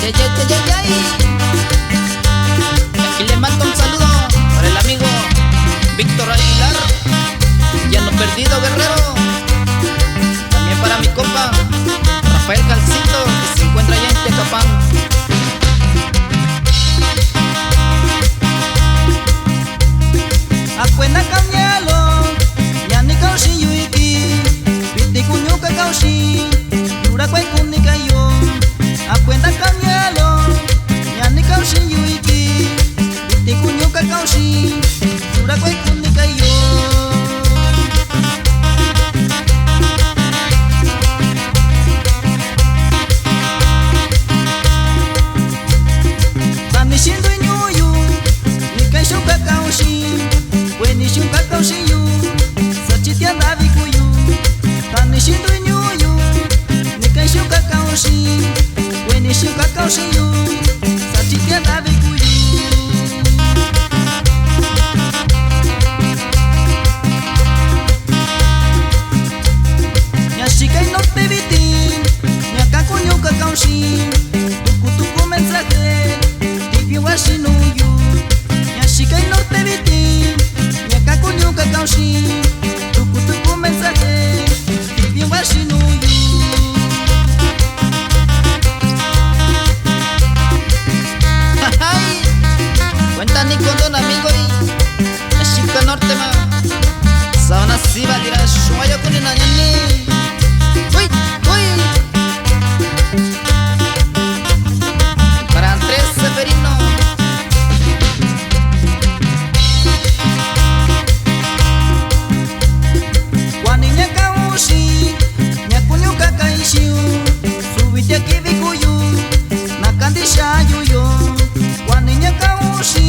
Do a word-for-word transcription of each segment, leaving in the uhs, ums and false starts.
Ay, ay, ay, ay, ay. Aquí le mando un saludo para el amigo Víctor Aguilar y a No Perdido Guerrero. También para mi compa Rafael Calcito, que se encuentra allá en Tecapán. Akwenda kamyalo, ñani kawshi yuyiki, piti kuñuka kawshi, yula kwe kunika yo. Akwenda kamyalo, ñani kawshi yuyiki, piti kuñuka kawshi, yula kwe kunika yo. Tani shindu iñuyu, ni kaishuka kaushi, weni shuka kaushi yu, sachitia ndavi kuyu. Tani shindu iñuyu, ni kaishuka kaushi, weni shuka kaushi yu, sachitia ndavi kuyu. Ñashika inorte viti, ñaka kuñuka kaushi, tukutuku mensaje, tipi washinuyu. Ñashika inorte viti, ñaka kuñuka kaushi, tukutuku mensaje, tipi washinuyu. Ay, cuenta ni con don amigo y Ñashika norte ma. Sabana siva dira shuwayo kuni na ñani. Uy, uy. Para Andrés Seferino. Wani ñaka ushi, ñakuñuka kaishiu, subitia kivi kuyu, nakandisha yuyo. Wani ñaka ushi,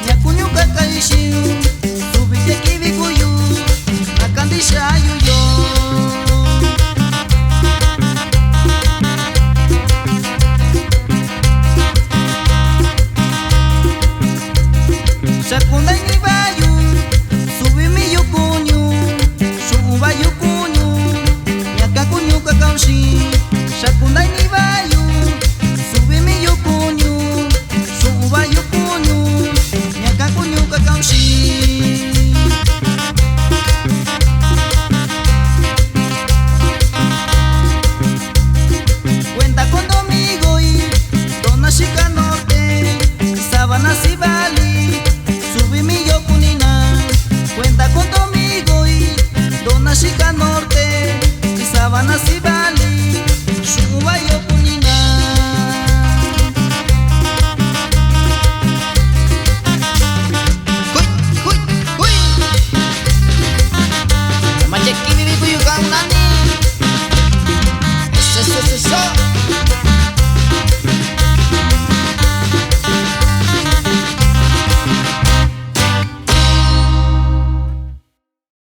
ñakuñuka kaishiu, subitia kivi kuyu, nakandisha yuyo. Shakundai ni vayu, subimi yukuñu, shuva yukuñu, ñaka kuñuka kaushi. Shakundai ni vayu,